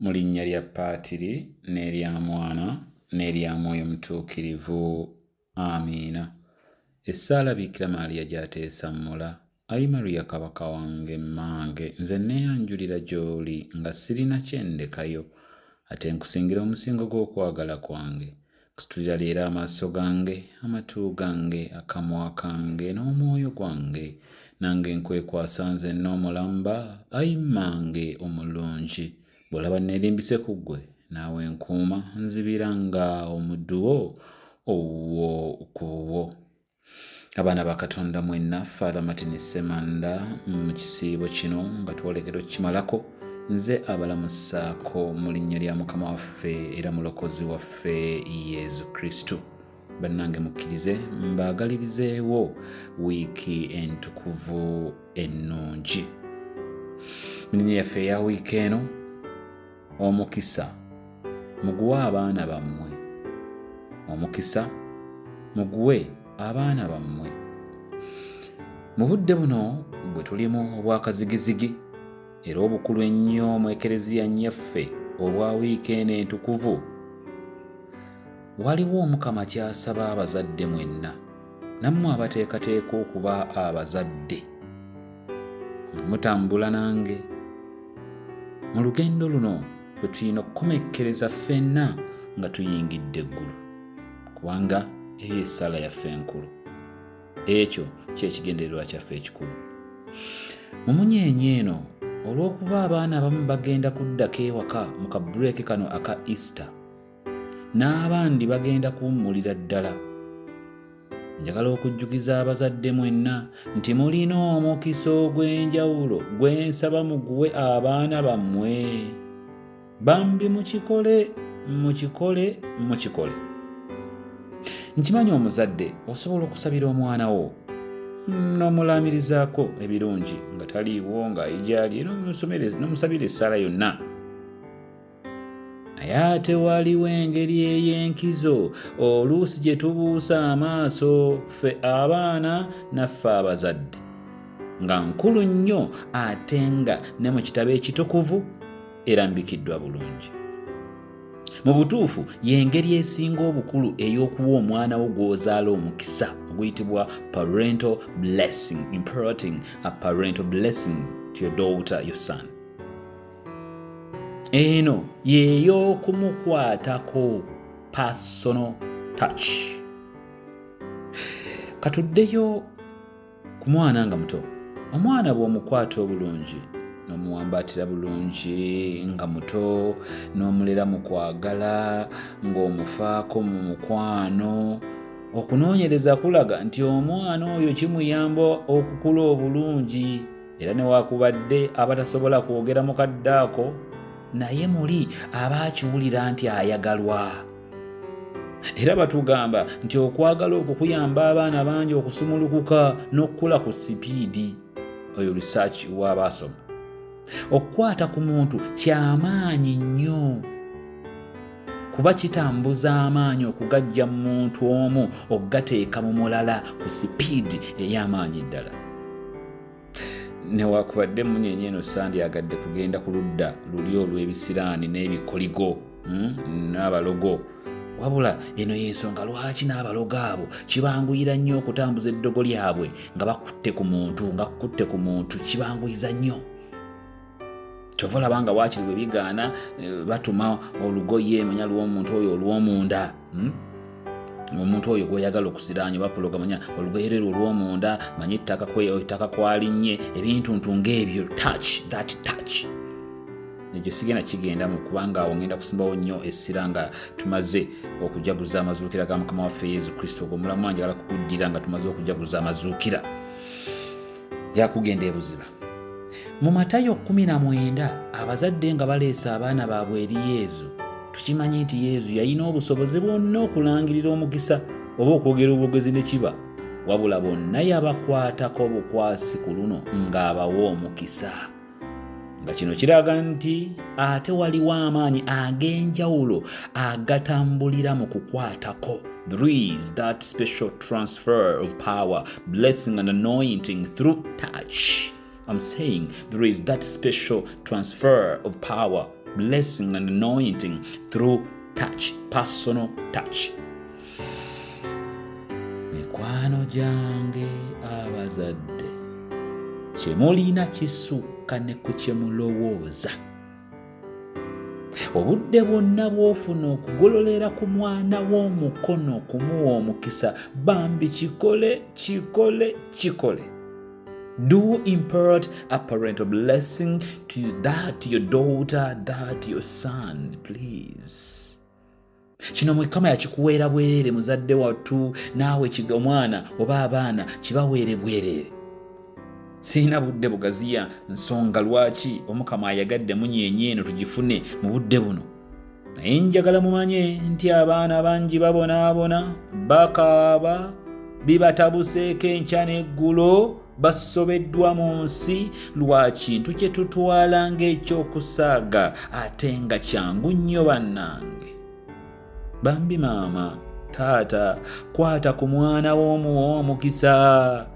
Mu linnya lya Paatiri n'erya Mwana n'erya Mwoyo Mutuukirivu. Amiina. Essaala Biikira Maria gy'ateesammula. Ayi Maria Kabaka wange mmange, nze nneeyanjulira gy'oli nga sirina kye ndekayo, ate nkusingira omusingo gw'okwagala kwange. Nsitulira leero amaaso gange, amatu gange, akamwa kange n'omwoyo gwange, nange nkwekwasa nzenna omulamba, ayi mmange omulungi. Bw'olaba neerimbise ku ggwe, naawe nkuuma, nzibira nga omuddu wo owuwo ku wuwo. Abaana ba Katonda mwenna, Father Martin Ssemanda mu kisiibo kino nga twolekera okukimalako, nze abalamusaako mu linnya lya Mukama waffe era Mulokozi waffe Yesu Kristo. Bannange mukkirize mbaagalirizeewo wiiki entukuvu ennungi. Mu yaffe eya wiiki eno, omukisa muguwe abaana bammwe. Omukisa muguwe abaana bammwe. Mu budde buno bwe tulimu obwakazigizigi era obukulu ennyo mu Ekereziya nnyaffe obwa wiiki eno entukuvu, waliwo Omukama ky'asaba abazadde mwenna, nammwe abateekateeka okuba abazadde. Mutambula nange mu lugendo luno lwe tulina okukomekkereza ffenna nga tuyingidde eggulu, kubanga eyo essaala yaffe enkulu. Ekyo kyekigendererwa kyaffe ekikulu. Mu munyeenye eno, olw'okuba abaana abamu bagenda kuddako ewaka mu kabureeki kano aka Easter, n'abandi bagenda kuwummulira ddala, njagala okujjukiza abazadde mwenna nti mulina omukisa ogw'enjawulo gwe nsaba muguwe abaana bammwe. Bambi mukikole, mukikole, mukikole. Nkimanyi omuzadde osobola okusabira omwana wo n'omulaamirizaako ebirungi nga taliiwo, ng'ayigyali, n'omusabira essaala yonna. Naye ate waliwo engeri ey'enkizo oluusi gye tubuusa amaaso ffe abaana naffe abazadde, nga nkulu nnyo ate nga ne mu kitabo ekitukuvu erambikiddwa bulungi. Mu butuufu y'engeri esinga obukulu ey'okuwa omwana wo gw'ozaala omukisa oguyitibwa parental blessing, imparting a parental blessing to your daughter, your son. Eno y'ey'okumukwatako, personal touch. Katuddeyo ku mwana nga muto. Omwana bw'omukwata obulungi n'omuwambaatira bulungi nga muto, n'omulera mu kwagala, ng'omufaako mu mukwano, okunoonyereza kulaga nti omwana oyo kimuyamba okukula obulungi. Era newakubadde abatasobola kwogera mu kadde ako, naye muli aba akiwulira nti ayagalwa. Era batugamba nti okwagala okwo kuyamba abaana bangi okusumulukuka n'okukula ku sipiidi. Oyo research w'abaasoma. Okukwata ku muntu kyamaanyi nnyo, kuba kitambuza amaanyi okugajja mu muntu omu okugateeka mu mulala ku sipiidi ey'amaanyi ddala. Newakubadde munyenye eno sandyagadde kugenda ku ludda luli olw'ebisiraani n'ebikoligo n'abalogo, wabula eno y'ensonga lwaki n'abalogo abo kibanguyira nnyo okutambuza eddogo lyabwe nga bakutte ku muntu, nga kukutte ku muntu kibanguyiza nnyo. Kyova olaba nga waakiri bwe bigaana batuma olugoye manya lw'omuntu oyo olw'omunda, Omuntu oyo gw'oyagala okusiraanya oba kuloga, manya olugoye lwe olw'omunda, manya ettaka kwalinnye, ebintuntu ng'ebyo. Touch, that touch. Ekyo sigenda kigendamu kubanga awo ngenda kusimbawo nnyo essira nga tumaze okujaguza amazuukira ga Mukama waffe Yesu Kristo. Ogwo omulamu wanjagala kukuddira nga tumaze okujaguza amazuukira. Nja kugenda ebuziba. Mu Matayo 19, abazadde nga baleese abaana baabwe eri Yezu, tukimanyi nti Yezu yalina obusobozi bwonna okulangirira omukisa oba okwogera obwogezi ne kiba, wabula bonna yabakwatako obukwasi ku luno ng'abawa omukisa, nga kino kiraga nti ate waliwo amaanyi ag'enjawulo agatambulira mu kukwatako. There is that special transfer of power, blessing and anointing through touch. I'm saying there is that special transfer of power, blessing and anointing through touch, personal touch. Mikwano gyange abazadde, kyemulina kisukka ne ku kyemulowooza. Obudde bwonna bw'ofuna okugololera ku mwana w'omukono okumuwa omukisa, bambi kikole, kikole, kikole. Do impart a parental blessing to that your daughter, that your son, please. Kino Mukama yakikuweera bwereere, muzadde wattu. Naawe omwana oba abaana kibaweere bwereere. Sirina budde bugaziya nsonga lwaki Omukama ayagadde munyeenye eno tugifune mu budde buno, naye njagala mumanye nti abaana bangi babonaabona, bakaaba, bibatabuseeko enkya n'eggulo, basobeddwa mu nsi lwa kintu kye tutwala ng'ekyokusaaga ate nga kyangu nnyo. Bannange, bambi maama, taata, kwata ku mwana w'omuwa omukisa,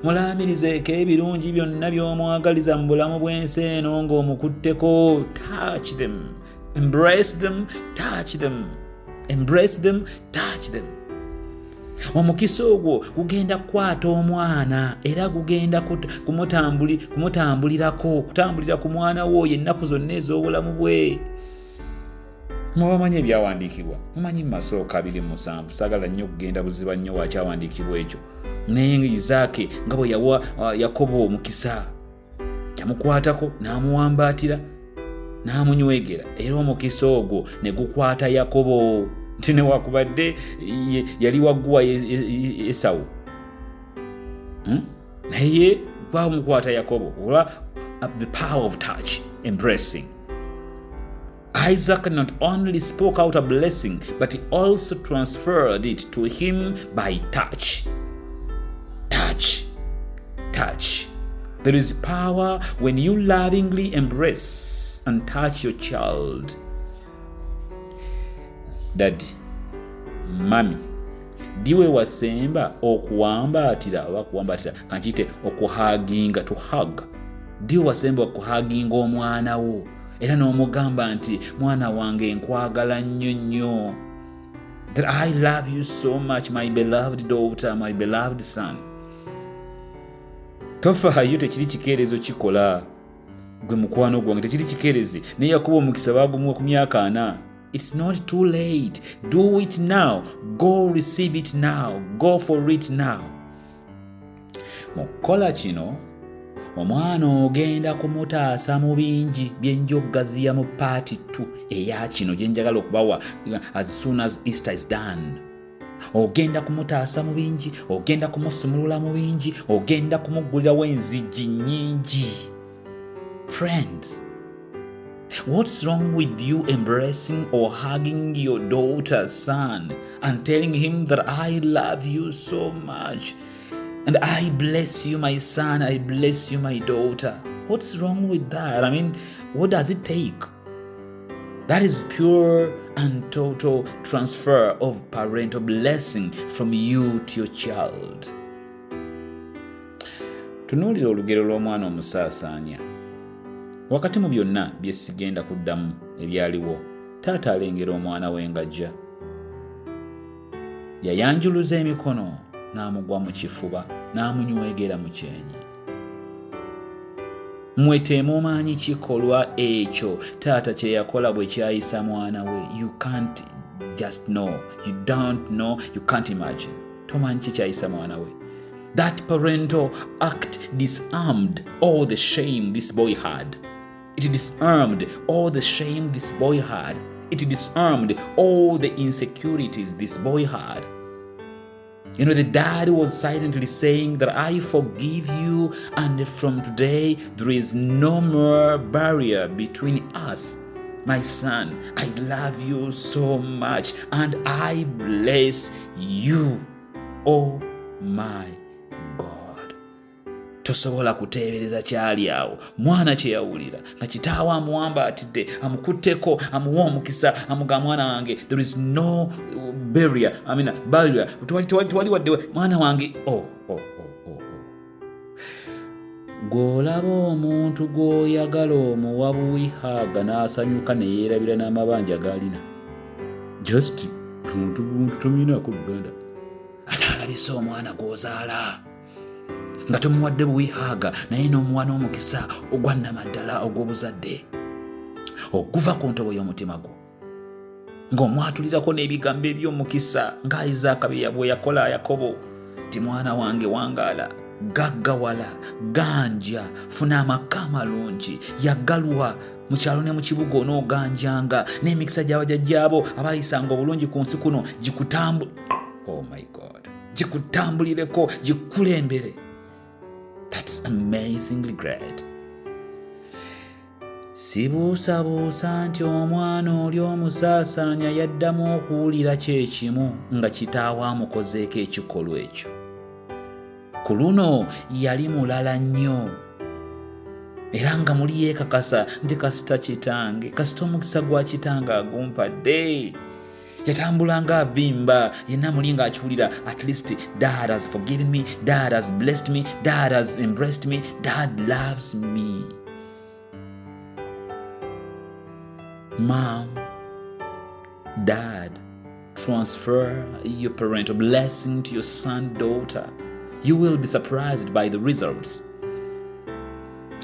mulaamirizeeko ebirungi byonna by'omwagaliza mu bulamu bw'ensi eno ng'omukutteko. Touch them, embrace them, touch them, embrace them, touch them. Omukisa ogwo gugenda kukwata omwana era gugenda kumutambulirako, kutambulira ku mwana wo oyo ennaku zonna ez'obulamu bwe. Mubamanyi ebyawandiikibwa, mumanyi mu Masooka 27. Saagala nnyo okugenda buziba nnyo wakyawandiikibwa ekyo, naye Isaake nga bwe yawa Yakobo omukisa, yamukwatako n'amuwambaatira n'amunywegera, era omukisa ogwo ne gukwata Yakobo nti newakubadde yali wagguwa Esawu, Naye gwamukwata Yakobo olwa the power of touch, embracing. Isaac not only spoke out a blessing, but he also transferred it to him by touch. Touch. Touch. There is power when you lovingly embrace and touch your child. Daddy, mummy, diwe wasemba okuwambaatira oba kuwambaatira, kankiyite okuhaginga, to hug. Diwe wasemba okuhaginga omwana wo era n'omugamba nti, "Mwana wange, nkwagala nnyo nnyo," that "I love you so much, my beloved daughter, my beloved son"? Tofaayo, tekiri kikeerezo kikola gwe mukwano gwange, tekiri kikeerezi. Naye Yakobo omukisa baagumuwa ku myaka 40. It's not too late. Do it now. Go receive it now. Go for it now. Mu kukola kino, omwana ogenda kumutaasa mu bingi byenjogaziya mu part 2 eya kino gye njagala okubawa as soon as Easter is done. Ogenda kumutaasa mu bingi, ogenda kumusumulula mu bingi, ogenda kumuggulirawo enzigi nnyingi. Friends, what's wrong with you embracing or hugging your daughter, son, and telling him that "I love you so much and I bless you, my son, I bless you, my daughter"? What's wrong with that? I mean, what does it take? That is pure and total transfer of parental blessing from you to your child. Tunuulira olugero lw'omwana omusaasaanya. Wakati mu byonna bye sigenda kuddamu ebyaliwo, taata alengera omwana we ng'ajja. Yayanjuluza emikono n'amugwa mu kifuba n'amunywegera mu kyenyi. Mmwe temumanyi kikolwa ekyo taata kye yakola bwe kyayisa mwana we. You can't just know, you don't know, you can't imagine. Tomanyi ki kyayisa mwana we. That parental act disarmed all the shame this boy had. It disarmed all the shame this boy had. It disarmed all the insecurities this boy had. The dad was silently saying that "I forgive you, and from today there is no more barrier between us. My son, I love you so much and I bless you." Oh my God. Tosobola kuteebereza kyali awo mwana kye yawulira nga kitaawe amuwambaatidde, amukutteko, amuwa omukisa, amugamba, "Mwana wange, there is no barrier, I mean, barrier. Tewali wadde, mwana wange." Oh. Gw'olaba omuntu gw'oyagala omuwa buwi haaga n'asanyuka ne yeerabira n'amabanja g'alina. Just tuntu buntu tomuyinaako luganda. Ate alabise omwana gw'ozaala nga tomuwadde buwi haaga naye n'omuwa n'omukisa ogwa nnamaddala ogw'obuzadde oguva ku ntobo y'omutima gwo. Ng'omwatulirako n'ebigambo eby'omukisa nga Isaaka bwe yakola Yakobo nti mwana wange wangaala, gaggawala, ganja, funa amaka amalungi, yagalwa mu kyalo ne mu kibuga onooganjanga, n'emikisa gy'abajajjaabo abaayisanga obulungi ku nsi kuno gikutambu oh my God, gikutambulireko, gikulembere. That's amazingly great. Sibuusabuusa nti omwana oli omusaasaanya yaddamu okuwulira kye kimu nga kitaawe amukozeeko ekikolwa ekyo. Ku luno yali mulala nnyo era nga muli yeekakasa nti kasita kitange, kasita omukisa gwa kitange agumpadde. Yatambula nga avimba yenna muli ng'akiwulira, at least dad has forgiven me, dad has blessed me, dad has embraced me, dad loves me. Mom, dad, transfer your parental blessing to your son, daughter. You will be surprised by the results.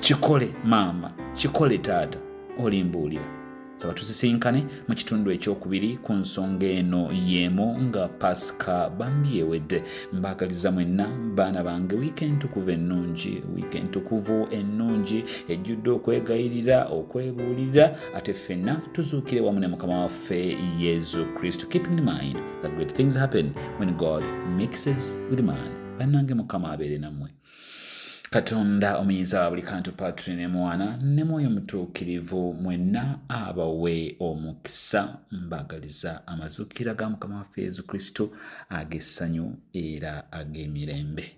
Kikole mama, kikole taata, olimbuulira. Saba tusisinkane mu kitundu ekyokubiri ku nsonga eno y'emu nga Pasika bambi ewedde. Mbaagaliza mwenna baana bange wiiki entukuvu ennungi, wiiki entukuvu ennungi ejjudde okwegayirira, okwebuulirira, ate ffenna tuzuukire wamu ne Mukama waffe Yesu Kristo. Keep in mind that great things happen when God mixes with man. Bannange Mukama abeere nammwe. Katonda omuyinza wa buli kantu, Patri ne Mwana ne Mwoyo Mutuukirivu, mwenna abawe omukisa. Mbaagaliza amazuukira ga Mukama waffe Yesu Kristo ag'essanyu era ag'emirembe.